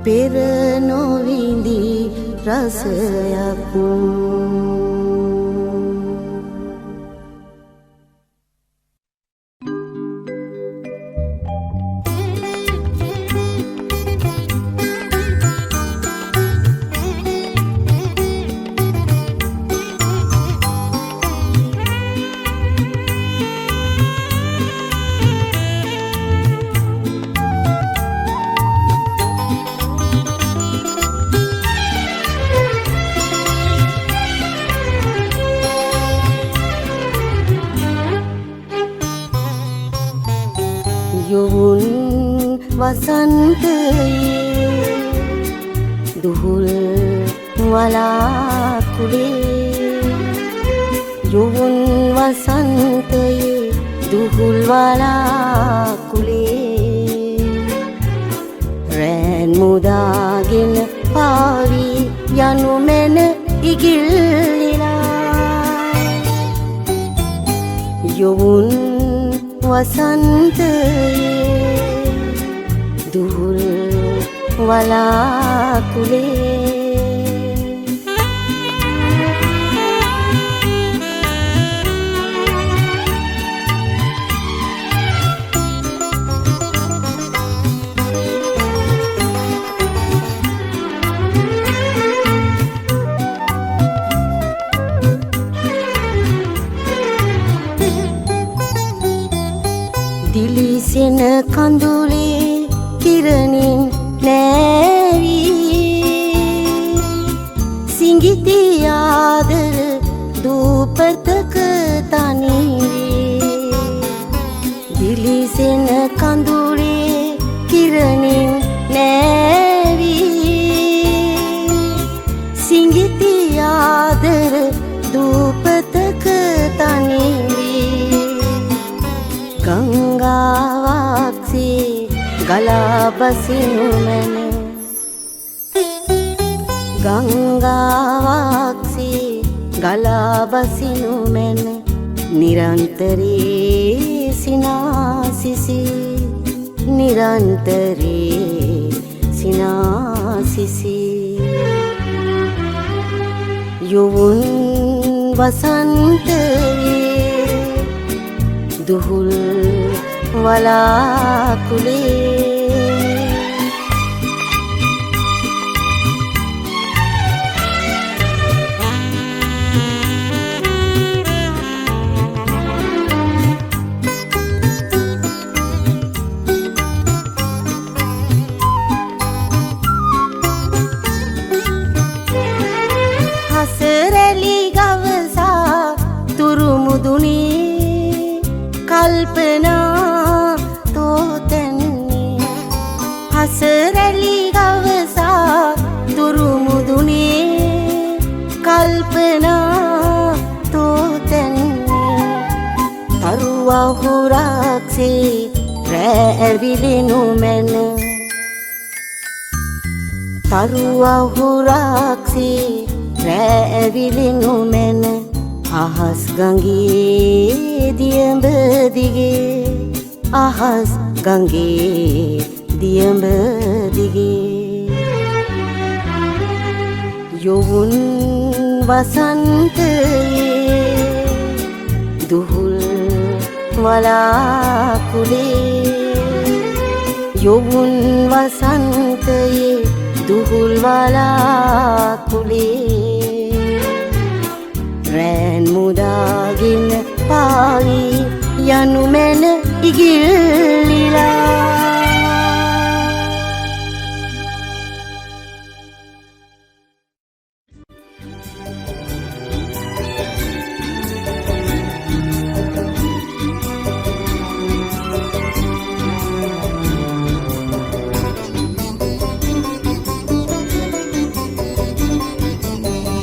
පෙර නොවිඳි රසයක්. යොවුන් වසන්තයේ දුහුල් වලාකුලේ, යොවුන් වසන්තයේ දුහුල් වලාකුලේ රෑන් මුදාගෙන පාවී යනු මැන ඉගිල්ලිලා. යොවුන් වසන්තයේ දුහුල් වලාකුලේ. දිලිසෙන කඳුලේ කිරණින් නෑවී සිඟිති ආදර දූපතක තනි වී. දිලිසෙන කඳුලේ කිරණින් නෑවී සිඟිති ආදර දූපතක තනි වී. ගංගාවක්සේ ගලා බසිනු මැන, ගංගාවක්සේ ගලා බසිනු මැන නිරන්තරේ සිනාසිසි, නිරන්තරේ සිනාසිසි. යොවුන් වසන්තයේ දුහුල් වලාකුලේ. හසරැලි ගවසා තුරුමුදුනේ කල්පනා තෝතැන්නේ. හසරැලි ගවසා තුරුමුදුනේ කල්පනා තෝතැන්නේ. තරුවහුරක්සේ රෑ ඇවිලෙනු මැන, තරුවහුරක්සේ රෑ ඇවිලෙනු මැන අහස් ගඟේ දියඹ දිගේ, අහස් ගඟේ දියඹ දිගේ. යොවුන් වසන්තයේ දුහුල් වලාකුලේ, යොවුන් වසන්තයේ දුහුල් වලාකුලේ. මුදාගෙන පාවි යනු මැන ඉගිල්ලිලා.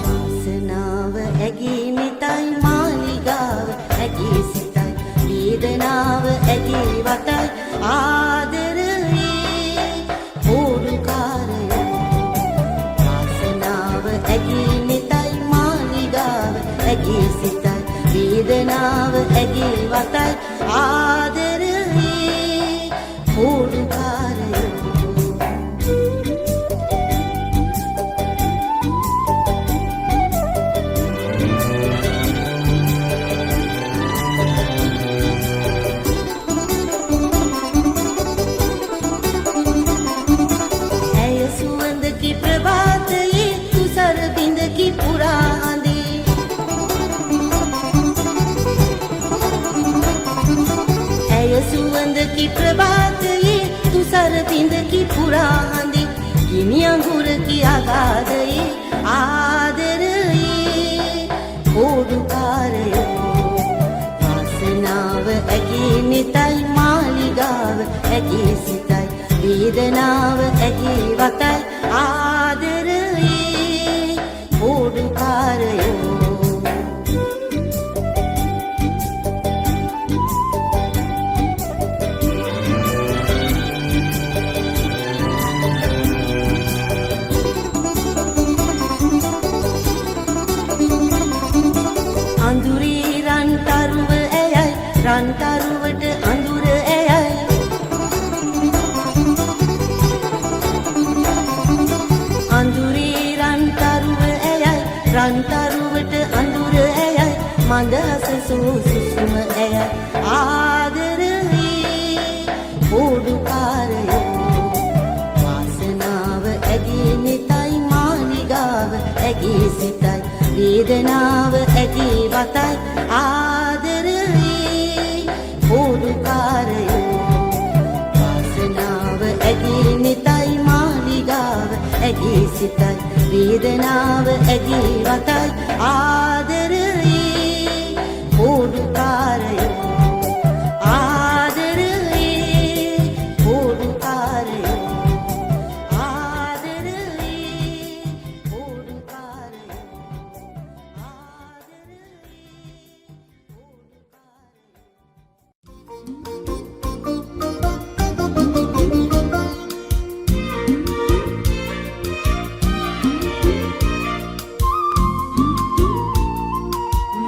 වාසනාව ඇගේ නිතයි, මාලිගාව ඇගේ සිතයි, වේදනාව ඇගේ වතයි, ආදරයේ හෝඩුකාරයෝ. වාසනාව ඇගේ නිතයි, මාලිගාව ඇගේ සිතයි, වේදනාව ඇගේ වතයි, ආදරයේ හෝඩුකාරයෝ. ඇය සුවඳකි ප්‍රභාතයේ, තුසර බිඳකි පුරා හඳේ. ඇය සුවඳකි ප්‍රභාතයේ, තුසර බිඳකි පුරා හඳේ. ගිනි අඟුරකි අගාධයේ, ආදරයේ කෝඩුකාරයෝ. වාසනාව ඇගේ නිතයි, මාලිගාව ඇගේ සිතයි, වේදනාව ඇගේ වතයි, ආදරයේ කෝඩුකාරයෝ. අඳුරේ රන් තරුව ඇයයි, රන් තරුවට අඳුර ඇයයි. අඳුරේ රන් තරුව ඇයයි, රන් තරුවට අඳුර ඇයයි. මඳහස සූ සුසුම ඇයයි, ආදරයේ කෝඩුකාරයෝ. වාසනාව ඇගේ නිතයි, මාලිගාව ඇගේ සිතයි, වේදනාව ඇගේ වතයි, ආදරයේ කෝඩුකාරයෝ. වාසනාව ඇගේ නිතයි, මාලිගාව ඇගේ සිතයි, වේදනාව ඇගේ වතයි, ආදරයේ කෝඩුකාරයෝ. ආදරයේ කෝඩුකාරයෝ. ආදරයේ කෝඩුකාරයෝ. ආදරයේ කෝඩුකාරයෝ.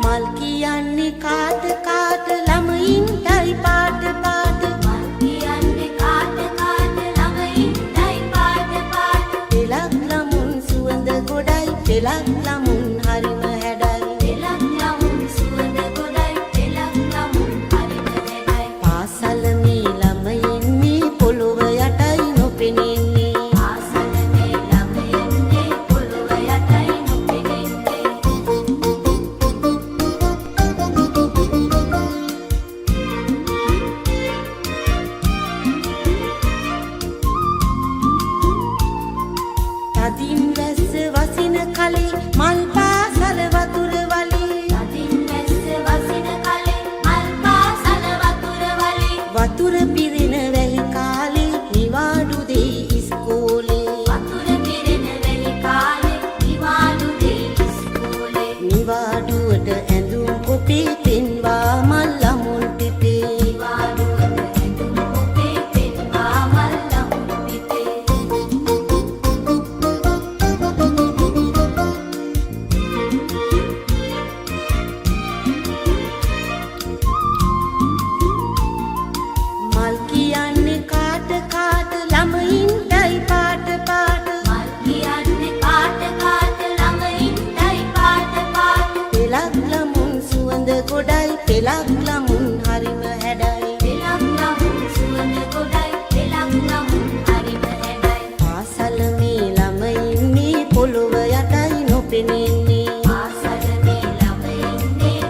මල් කියන්නේ කාට කාට ළමයින්ටයි පාට පාට. මල් කියන්නේ කාට කාට ළමයින්ටයි පාට පාට. පෙලක් ළමුන් සුවඳ ගොඩයි, පෙලක් ළමුන් හරිම හැඩයි. පෙලක් ළමුන් සුවඳ ගොඩයි, පෙලක් ළමුන් හරිම හැඩයි. පාසල මේ ළමයින්නේ පොළොව යටයි නොපෙනෙන්නේ. පාසල මේ ළමයින්නේ පොළොව යටයි නොපෙනෙන්නේ. තදින් වැස්ස වසින කලේ මල් පාසල වතුර වලේ. තදින් වැස්ස වසින කලේ මල් පාසල වතුර වලේ. වතුර පිරෙන වැහි කාලේ නිවාඩු දෙයි ඉස්කෝලේ. වතුර පිරෙන වැහි කාලේ නිවාඩු දෙයි ඉස්කෝලේ. නිවාඩුවට ඇඳුම් කොපේ පෙන්වා මල් ළමුන් පිපේ. නිවාඩුවට ඇඳුම් කොපේ පෙන්වා මල් ළමුන් පිපේ. මල් කියන්නේ කාට කාට ළමයින්ටයි පාට පාට. මල් කියන්නේ කාට කාට ළමයින්ටයි පාට පාට. පෙලක් ළමුන් සුවඳ ගොඩයි, පෙලක් ළමුන් හරිම හැඩයි. පෙලක් ළමුන් සුවඳ ගොඩයි, පෙලක් ළමුන් හරිම හැඩයි. පාසල මේ ළමයින්නේ පොළොව යටයි නොපෙනෙන්නේ. පාසල මේ ළමයින්නේ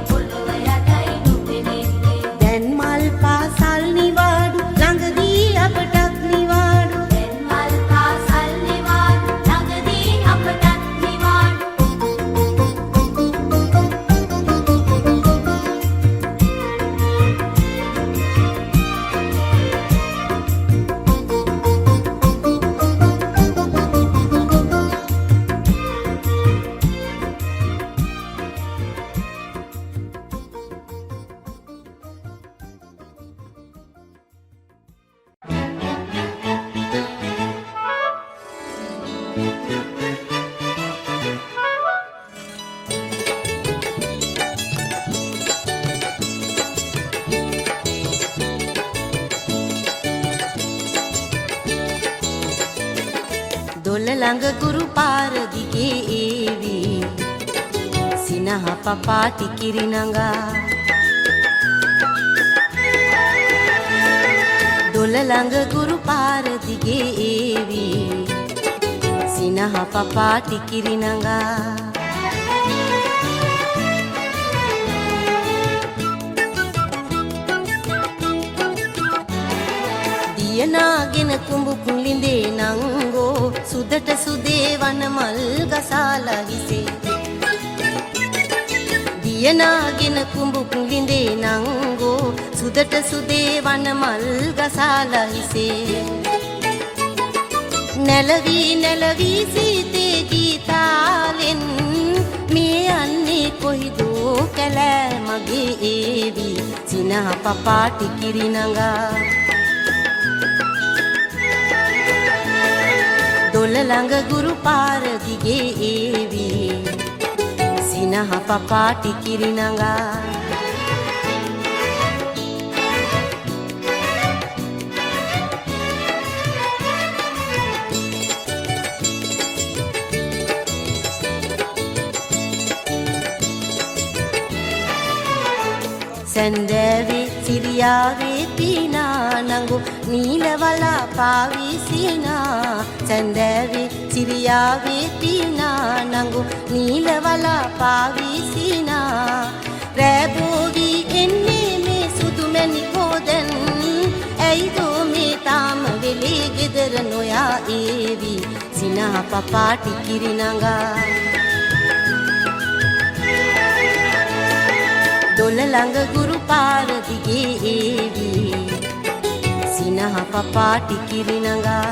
ළඟ ගුරු පාර දිගේ ඒවි සිනහ පපා ටිකිරි නඟා. දොළ ළඟ ගුරු පාර දිගේ ඒවි සිනහ පපා ටිකිරි නඟා. දියනාගෙන කුඹු කුලිඳේ නංගෝ සුදට සුදේ වන මල් ගසාලා හිසේ. දියනාගෙන කුඹු කුලිඳේ නංගෝ සුදට සුදේ වන මල් ගසාලා හිසේ. නැලවි නැලවි සීතේ ගීතාලෙන් මේ යන්නේ කොහිදෝ කැලෑ මගේ ඒවි සිනහ පපා ටිකිරි නඟා. දොළ ළඟ ගුරු පාර දිගේ ඒවි සිනහ පපා ටිකිරි නඟා. සැන්දෑවේ සිරියාවේ පීනා නංගු නීලවලා පාවී සීනා. සැන්දෑවේ සිරියාවේ පීනා නංගු නීලවලා පාවී සීනා. රෑබෝවී එන්නේ මේ සුදු මැණිකෝ දැන් ඇයිදෝ මේ තාම වෙලේ ගෙදර නොයා ඒවි සිනහ පපා ටිකිරි නඟා. දොළ ළඟ ගුරු පාර දිගේ ඒවි සිනහ පපා ටිකිරි නඟා.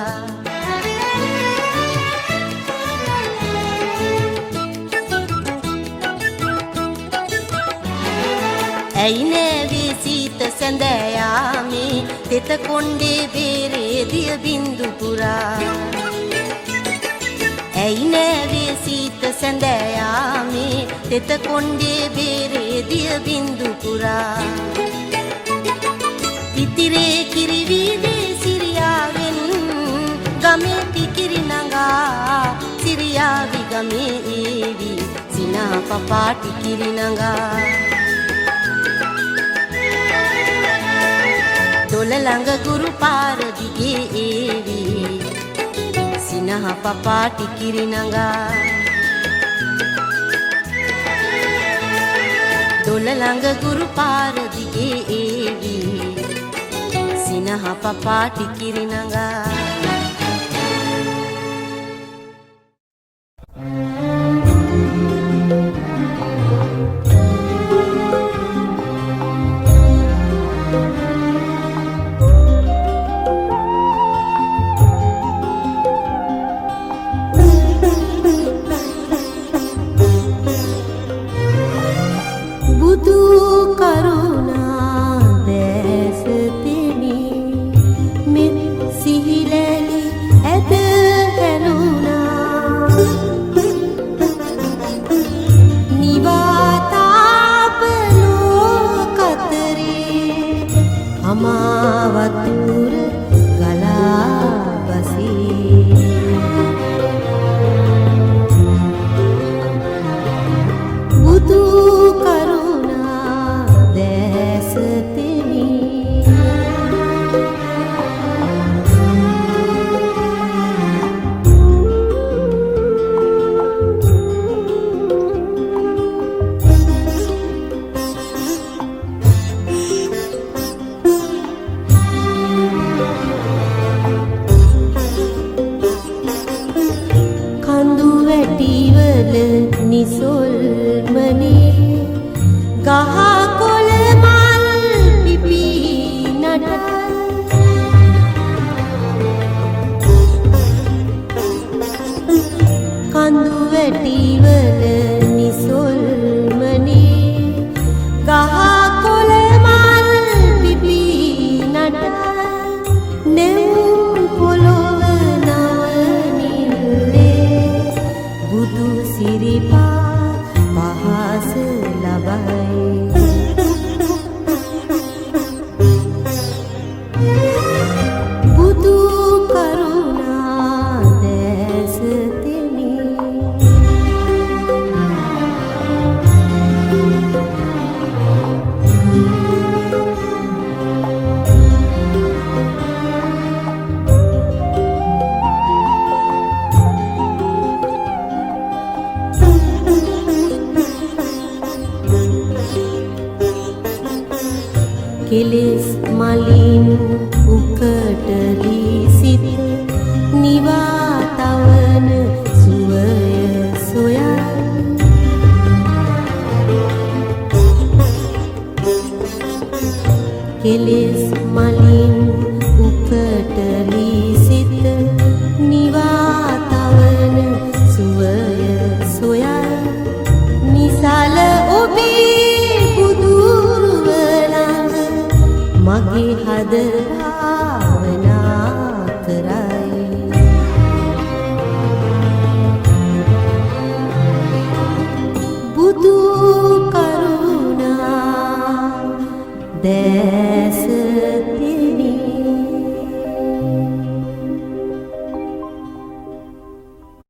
ඇයි නෑවේ සීත සැඳෑයාමේ තෙත කොණ්ඩේ බේරේ දිය බින්දු පුරා. ඇයි නෑවේ සීත සැඳෑයාමේ තෙත කොණ්ඩේ බේරේ දිය බින්දු පුරා. තිතිරේ කිරිවීදේ සිරියාවෙන් ගමේ ටිකිරි නඟා සිරියාවි ගමේ ඒවි සිනහ පපා ටිකිරි නඟා. දොළ ළඟ ගුරු පාර දිගේ ඒවි සිනහ පපා ටිකිරි නඟා. දොළ ළඟ ගුරු පාර දිගේ ඒවි සිනහ පපා ටිකිරි නඟා. බුදු කරුණා දැස තෙමි මෙත් සිහිලැලි ඇද හැලුණා. නිවාතාප ලෝකතරේ අමා වතුර ගලා බසී. බුදු කරුණා දැස තෙමි. කඳු වැටිවල නිසොල්මනේ ගහ කොළ මල් පිපි නටයි. කඳු වැටිවල නිසොල්මනේ ගහ කොළ මල් පිපි නටයි. නෙවුම් පොළොව නවනිල්ලේ බුදු සිරිපා පහස ලබයි. කෙලෙස් මලින් උකටලි සිත නිවා තවන සුවය සොයයි. කෙලෙස් මලින් උකටලි සිත නිවා තවන සුවය සොයයි. නිසල ඔබේ බුදුරුව ළඟ මගේ හද භාවනා කරයි.